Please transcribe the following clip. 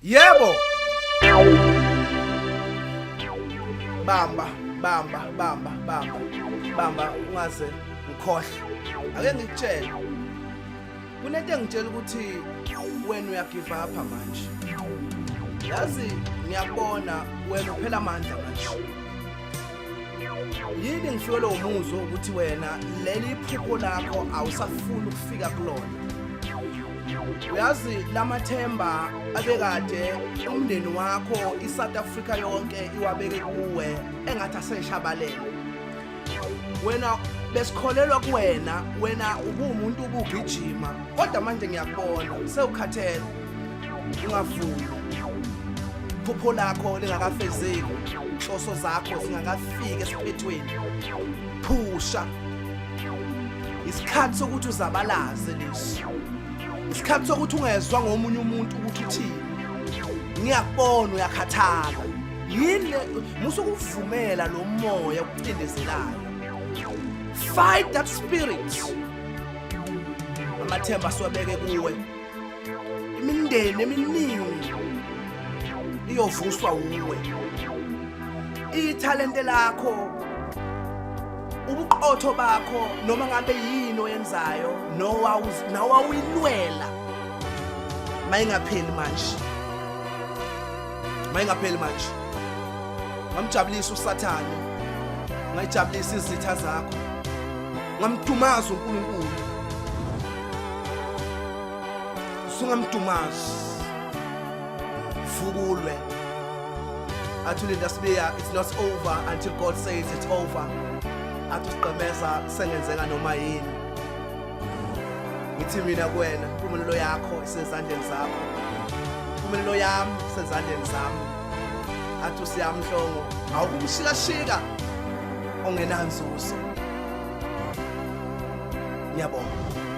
Yebo. Bamba, bamba, bamba, bamba. Bamba ungaze ngikhohle. Ake ngikutshele. Kunento engitshela ukuthi wena uyagive up manje. Yazi ngiyakubona wena uphela amandla manje. Yini ngifikelwe umuzwa ukuthi wena leli phupho lakho awusafuni ukufika kulona. Uyazi lamathemba abekade umndeni wakho iSouth Africa yonke iwabeke kuwe engathi aseshabalele. Wena besikholelwa kuwena, wena ubuwumuntu ubugijima, kodwa manje ngiyakubona sewukhathele. Ungavumi. Phupho lakho lingakafezeki, inhloso zakho zingakafiki esiphethweni. Phusha. Isikhathi sokuthi uzabalaze lesi. Isikhathi sokuthi ungezwa ngomunye umuntu ukuthi uthini. Ngiyakubona uyakhathala. Yini musa ukuvumela lo moya ukucindezelayo. Fight that spirit. Amathemba asiwabeke kuwe. Imindeni eminingi iyovuswa wuwe. Ithalente lakho ubuqotho bakho noma ngabe yini oyenzayo nowawuyilwela mayingapheli manje mayingapheli manje ngamjabulisa usathane ngayijabulisa izitha zakho ngamdumaza uNkulunkulu usungamdumazi fukulwe athi uLinda Sibiya it's not over until God says it's over athi usigqemeza sengenzeka noma yini ngithi mina kuwena impumelelo yakho isezandleni zakho impumelelo yami isezandleni zami athi usiyamhlongo awukumshikashika ongenanzuzo ngiyabonga.